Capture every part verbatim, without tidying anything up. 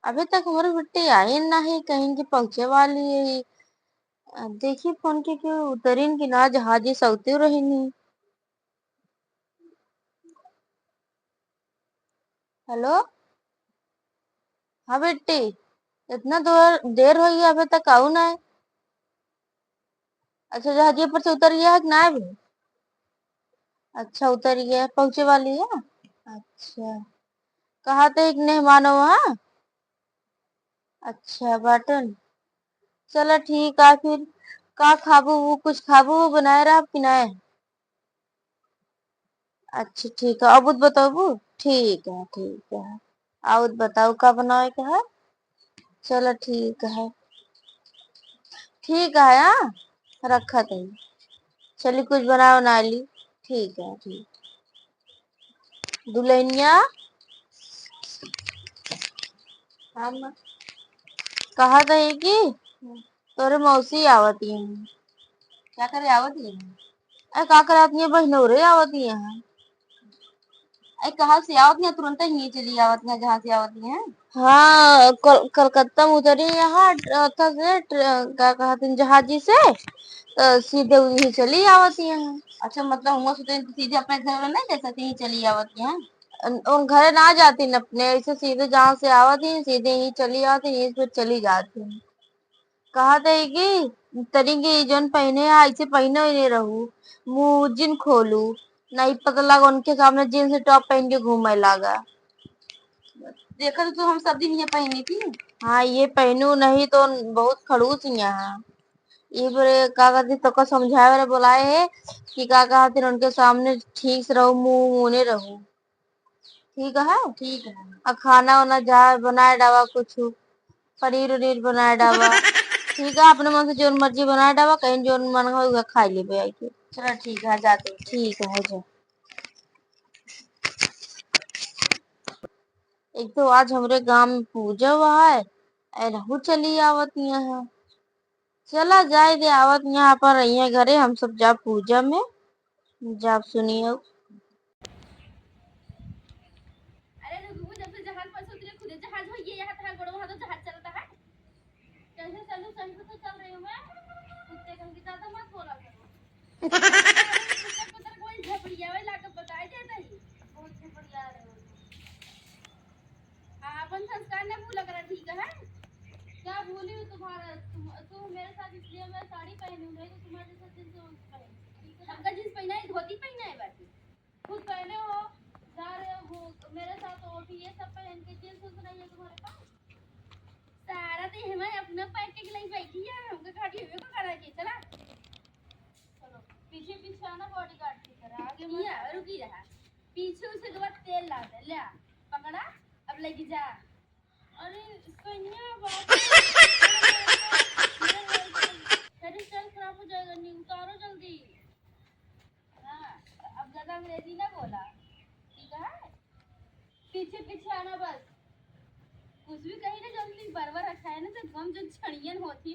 अबे तक हमरे बिट्टी आइन नाही, कहिन कि पहुँचे वाली है। अब देखी फोन के कि उतरिन कि ना, जहाजी सौते रहिन। हेलो, हाँ बिट्टी, इतना देर, देर होइ गया, अबे तक आऊ ना है? अच्छा, जहाजिया पर से उतर गया है कि ना अभी? अच्छा, उतर गया है, पहुँचे वाली है। अच्छा, कहा थे एक मेहमान हो वहाँ? अच्छा, बाटन। चला ठीक है फिर, का खाबू, वो कुछ खाबू, बनाए रहा कि ना? अच्छा, ठीक है, अब बताबू। ठीक है, ठीक है, आउत बताऊ का बनावे के है। चला ठीक है, ठीक है, हाँ, रखत है। चली, कुछ बनाओ ना ली। ठीक है, ठीक। दुल्हनिया, हम कहत है कि तोरे मौसी आवत ही हैं। क्या करे आवत ही हैं? अरे, का करे आवत ही हैं? बहिनोरे आवत ही हैं। अरे, कहाँ से आवत ही हैं? तुरंत ही चली आवत ही हैं, जहाँ से आवत ही हैं। हाँ, कल-, कलकत्ता में उतरी यहाँ, अ, था से, ट्र-, का कहत हैं, जहाजी से, तो सीधे वहीं चली आवत ही हैं। अच्छा, मतलब, हुआं से तो सीधे अपने घर नहीं, जैसे ही चली आवत ही हैं। उन, उन घरे ना जाती न अपने, ऐसे सीधे जहाँ से आवत ही, सीधे ही चली आवत ही, यहीं से चली जाती। कहत है कि तनी के ई जौन पहिने है, ऐसे पहिने ही नहीं रहू, मुँह जिन खोलू, नहीं पता लगा उनके सामने जींस टॉप पहन के घूमे लागा। देखा तो तू हम सब दिन ये पहनी थी। हाँ, ये पहनू नहीं तो बहुत खड़ूस यहाँ। ये बरे का कहती तो का समझाए वाले बुलाए है कि का कहती उनके सामने ठीक से रहू, मुँह मुँह नहीं रहू। ठीक है? ठीक है। आ खाना वाना जा बनाए डावा कुछ, पनीर उनीर बनाए डावा। ठीक है, अपने मन से जौन मर्जी बनाए डावा, कहीं जौन मन हो उहे खाई लेबे आई के। चलो ठीक है, जाते हैं। ठीक है, जा। एक तो आज हमरे गाँव में पूजा हुआ है, एनहू चली आवत यहाँ। चला जाए दे, आवत यहाँ पर रहिए घरे, हम सब जाब पूजा में, जाब सुनियो। अरे रुकबू, जब से जहाज पर से उतरे खुदे जहाज हो, ये यहाँ तहार गोड़वा तो जहाज चलता है। कैसे चलूं, सही से तो चल रही हूँ मैं। कुत्ते कहीं की ज्यादा मत बोला करो। कुत्ते को तेरे कोई झपड़िया वाला के बताए देता ही। बहुत झपड़िया रहे हो। हाँ, अपन संस्कार न भूला करा, ठीक है? क्या भूली हूँ तुम्हारा, तुम, तुम मेरे साथ इसलिए मैं साड़ी पहनी हूँ, नहीं तो तुम्हारे जैसा जींस वींस पहन, ठीक है? हमका जींस पहना है, धोती पहना है बाकी। खुद पहने हो, जा रहे हो घू-, मेरे साथ, वो भी ये सब पहन के जींस वींस नहीं है तुम्हारे पास? सारा तो ये हमारे अपना पैक के लिए बैठी है, हमको खाली हमें को खड़ा किए, चला। चलो, पीछे पीछे आना, बॉडीगार्ड की तरह, आगे मत या, आना। रुकी रहा। पीछे उसे के बाद तेल ला दे, ले आ, पकड़ा, अब लेके जा। अरे, सैया बाबू, हेयर स्टाइल खराब हो जाएगा, नहीं, उतारो जल्दी। हाँ, अब ज्यादा अंग्रेजी ना बोला, ठीक है? पीछे पीछे आना बस। कुछ भी कही ना, जल्दी बरवा रखा है ना, तो गम जो छड़ियन होती,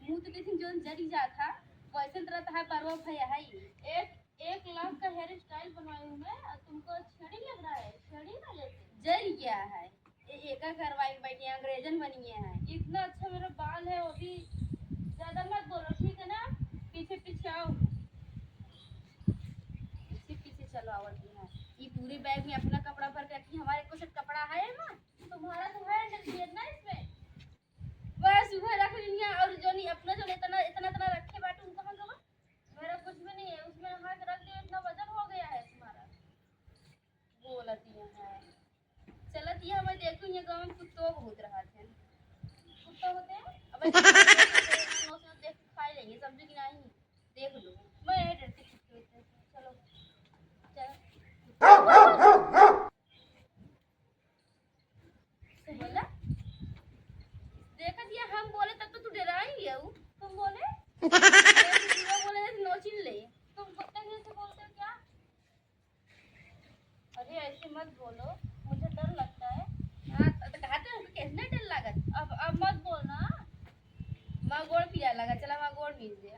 मुंह तो देखिन जो जरी जाता, वैसे तरह तहार बरवा भया है ही। एक, एक लाख का हेयर स्टाइल बनवाई हूँ मैं, और तुमको छड़ी लग रहा है, छड़ी ना लेते। जरी गया है, ए-, एका करवाई के बैठी है, अंग्रेजन बनी है। इतना अच्छा मेरा बाल है, वो भी ज्यादा मत बोलो, ठीक है ना? पीछे पीछे आओ, पीछे पीछे चलो, आवत है। ये पूरे बैग में अपना कपड़ा भर के रखी, हमारे कुछ कपड़ा है ना? तुम्हारा तो है अंडरवियर ना इसमें, बस उहे रख लीन है। और जो नहीं अपना जो इतना, इतना, इतना रखे बाटे, उनको हम कबा मेरा कुछ भी नहीं है, उसमें हाथ रख दिया, इतना वजन हो गया है तुम्हारा। बोलती है। चलत ये हमें देखो, ये गाँव में कुत्तो बहुत रहा थे। कुत्ता होते हैं? अब ऐसे नोच नोच देख के खा लेंगे, समझे कि नहीं? देख लो, मैं नहीं डरती कुत्ते से। चलो, चलो। बोला? देखा दिया, हम बोले तब तो तू डरा ही गया हूँ। तुम बोले? तुम बोले जैसे नोचिन ले। तुम कुत्ते जैसे बोलते हो क्या? अरे ऐसे मत बोलो, मुझे डर लगता है। हाँ, तो, तो कहा तो हमको कैसे नहीं डर लगा? अब, अब मत बोलना। माँ गोड़ पिया लगा, चला माँ गोड़ मिल दे।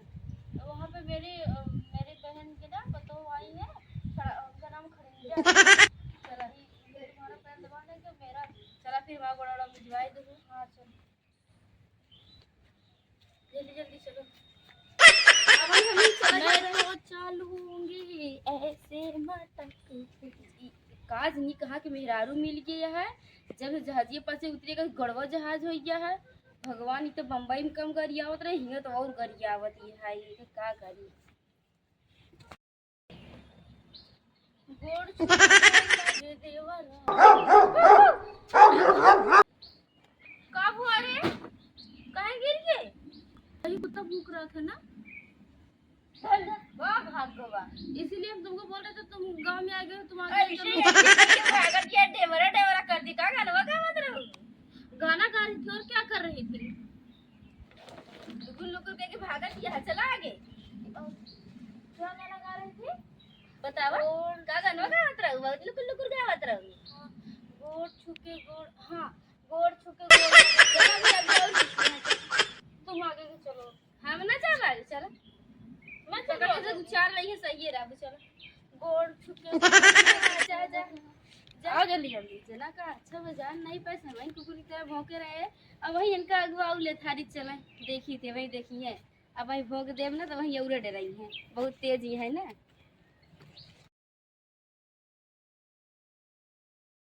तो वहाँ पे मेरी, अ, मेरी बहन की ना पतोह आई है, खड़ा, उनका नाम खड़ंजा है। चला, ये तुम्हारा पैर दबाने के मेरा भी। चला फिर माँ गोड़, गोड़ मिल जाए दो। हाँ, चलो। जल्दी, जल्दी चलो। अब हम, हम चला मैं जाते हैं। तो चलूंगी ऐसे मटक। काज नहीं कहाँ के मेहरारू मिल गया है। जब जहाजिए पर से उतरेगा, गड़वा जहाज हो गया है। भगवान, ई तो बम्बई में कम गरियावत रहे, हियाँ तो और गरियावत ही है, ये तो का करी। गोड़ छू के देवरा। का हुआ रे? काहे गिर गए? वही कुत्ता भूख रहा था ना। चल जा, बा भाग गवा। इसीलिए हम तुमको बोल रहे थे, तुम गांव में आ गए हो, तुम आ गए, ऐसे चलो। ऐसे करके भागत किया, डेवरा डेवरा कर दी। का गाना गावत रहो? गाना गा रही थी, और क्या कर रही थी? लुकुर लुकुर करके भागत किया, चला आगे। क्या गाना गा रही थी? बतावा। गोड़ का गाना गावत रहो? बहुत लुकुर लुकुर गावत रहो। हाँ, गोड़ छुके गोड़, हाँ, गोड़ छुके गोड़। चला भी अभी और कुछ नहीं। तुम आगे के चलो। हम ना जाब आगे, चला। मैं चलो, चलो। दो चार रही है, सही है, राबू, चला। गोड़ छुके। जा, जा, जा। आ गली हम जना का अच्छा बा, जान नहीं पाए, समय कुकुर की तरह भौंके रहे। अब वही इनका अगुआ उ लेथारी चले, देखी थे, वही देखी है। अब वही भौंक देब ना, तो वही औरे डराई है, बहुत तेज ही है ना।